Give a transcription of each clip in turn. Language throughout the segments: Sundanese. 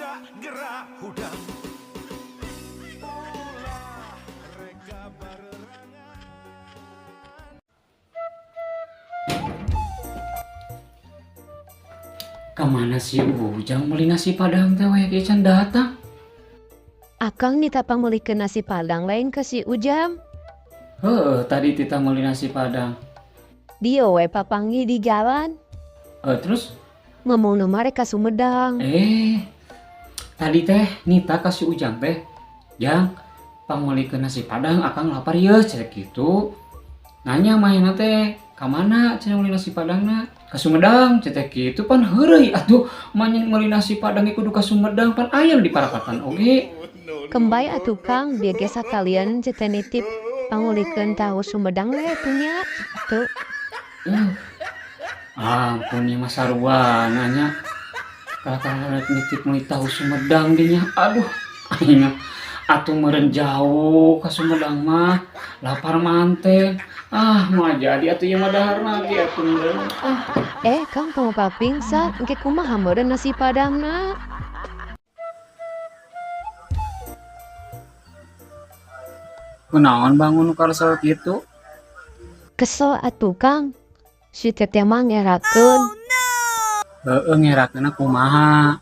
Tidak gerah hudang. Ulah reka barerangan. Kemana si Ujang beli nasi padang teh wae can datang? Akang nitah meulikeun nasi padang lain ke si Ujang. Heeh, tadi tita meuli nasi padang. Dia we papanggih di jalan. Terus? Ngomong mah rek ka Sumedang. Tadi teh nita ka si Ujang teh, "Jang, pangmeulikeun nasi padang, akang lapar ye," cek gitu. Nanya manehna teh, "Ka mana cenah meuli nasi padangna?" "Ka Sumedang," cek teh kitu. Pan heureuy atuh manyen meuli nasi padang ge kudu ka Sumedang, pan aya di parapatan oge. Keun bae atuh, Kang, biar ge sakalian teteh nitip pangmeulikeun tahu Sumedang we atuh nya. Tuh. Ampun ieu mah sarua nanya. Kalah nitip meuli tahu Sumedang dinya. Aduh, aing atuh meureun jauh ka Sumedang mah. Lapar manten. Ah, moal jadi atuh ieu mah daharna ge atuh meureun. Ah. Eh, Kang, tong pingsan, engke kumaha meureun nasi padangna? Kunaon bangun nu karesel kitu? Kesel atuh, Kang. Si teteh mah ngerakeun. Heeh, ngerakeunna kumaha?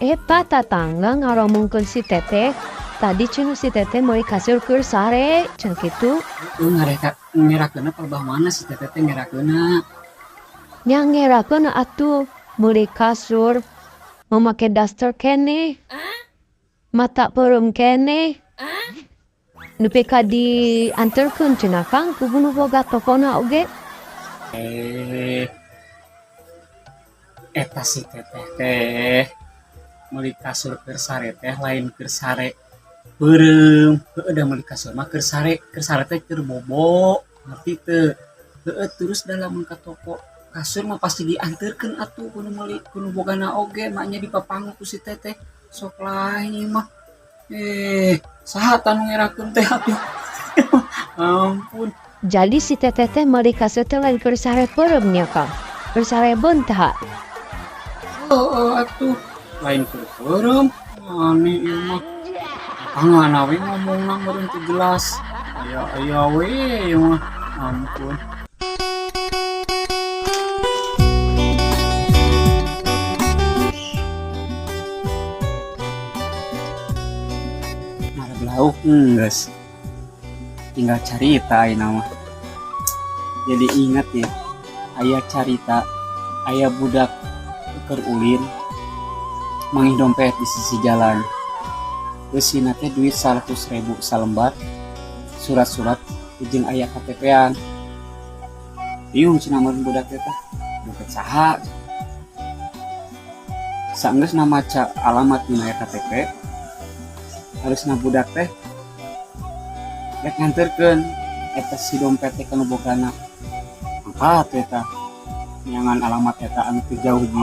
Eta tatangga ngaromongkeun si teteh. Tadi cenah si teteh meuli kasur keur sare, cenah kitu. Heeh, ngerakeunna palebah mana si teteh teh ngerakeunna? Nya ngerakeun atuh meuli kasur make daster keneh. Mata peureum keneh. Nepi ka dianterkeun cenah, Kang, ku nu boga tokona oge. Eta si teteh teh meuli kasur keur sare teh lain keur sare beureum. Heueuh, da meuli kasur mah keur sare, keur sare teh keur bobo, ngerti teu? Heueuh, terus da lamun ka toko kasur mah pasti dianterkeun atuh ku nu meuli, ku nu bogana oge, maknya dipapangu ku si teteh. Sok lain ieu mah. Saha tah nu ngerakeun teh atuh? Ampun. Jadi si teteh teh meuli kasur teh lain keur sare peureum nya, Kang? Keur sare beunta. Heeh atuh, lain keur peureum. Aneh ieu mah. Pangana we ngomongna meureun teu jelas. Aya-aya we ieu mah. Ampun. Marah lauk geus. Tinggal carita ayeuna mah. Jadi ingat ya, aya carita, aya budak keur ulin manggih dompet di sisi jalan. Eusina teh duit 100.000 salembar, surat-surat jeung aya KTP-an. Bingung cenah meureun budak teh tah, dompet saha? Saenggeusna maca alamat dina aya KTP, harusna budak teh rek nganterkeun eta si dompet teh ka nu bogana. Mangkat eta nyangan alamat eta anu teu jauh di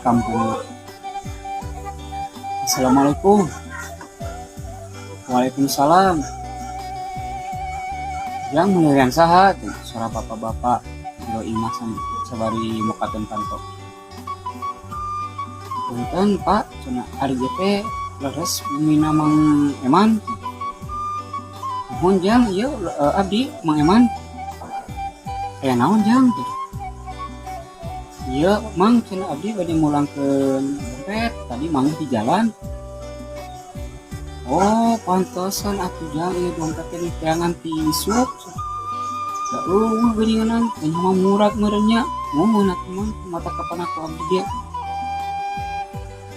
kampungna. Assalamualaikum. Waalaikumsalam. Yang meulieun saha? Suara bapak-bapak jero imah sabari mukakeun panto. Punten Pak, cenah ari ieu teh leres bumina Mang Eman. Nuhun Jang, ieu abdi Mang Eman. Aya naon Jang? Ieu Mang cenah abdi bade mulangkeun dompet, tadi manggih di jalan. Oh, pantesan atuh Jang ieu dompet teh diteangan ti isuk. Da eueuh geuninganan, teh mah murag meureun nya. Muhun atuh Mang, mata kapan aku abdi ge.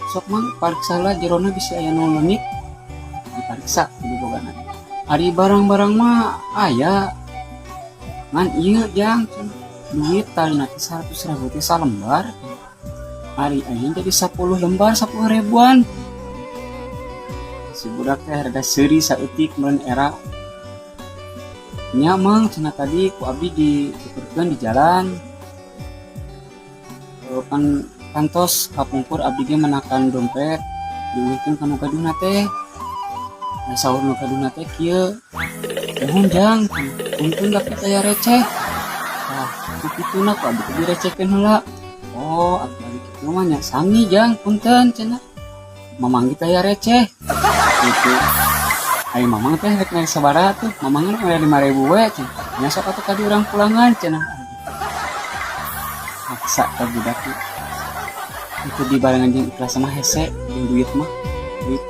Sok Mang, pariksa lah jerona bisi aya nu leungit. Dipariksa kudu bogana. Ari barang-barang mah aya. Ngan ieu Jang, duit talina teh 100.000 teh salembar. Ari ayeuna jadi 10 lembar 10 ribuan. Si budak teh rada seuri saeutik meureun era. Nya Mang, cenah tadi ku abdi dituturkeun di jalan. Pan kantos kapungkur abdi ge menakan dompet diuihkeun ka nu gaduhna teh. Nah, saur nu gaduhna teh kieu. Nuhun Jang, punten da kita aya receh. Tah, ku kituna ku abdi teh direcehkeun heula. Oh, abdi kitu mah nya sami Jang, punten cenah. Mamang kita ya receh gitu. Ayo, Mamang teh rek mere sabaraha tuh? Mamang mere 5.000 we cenah. Nya sok atuh tadi urang pulangan cenah. Maksa ka budak tuh. Itu dibarengan jeung ikhlas sama hese jeung duit mah. Duit.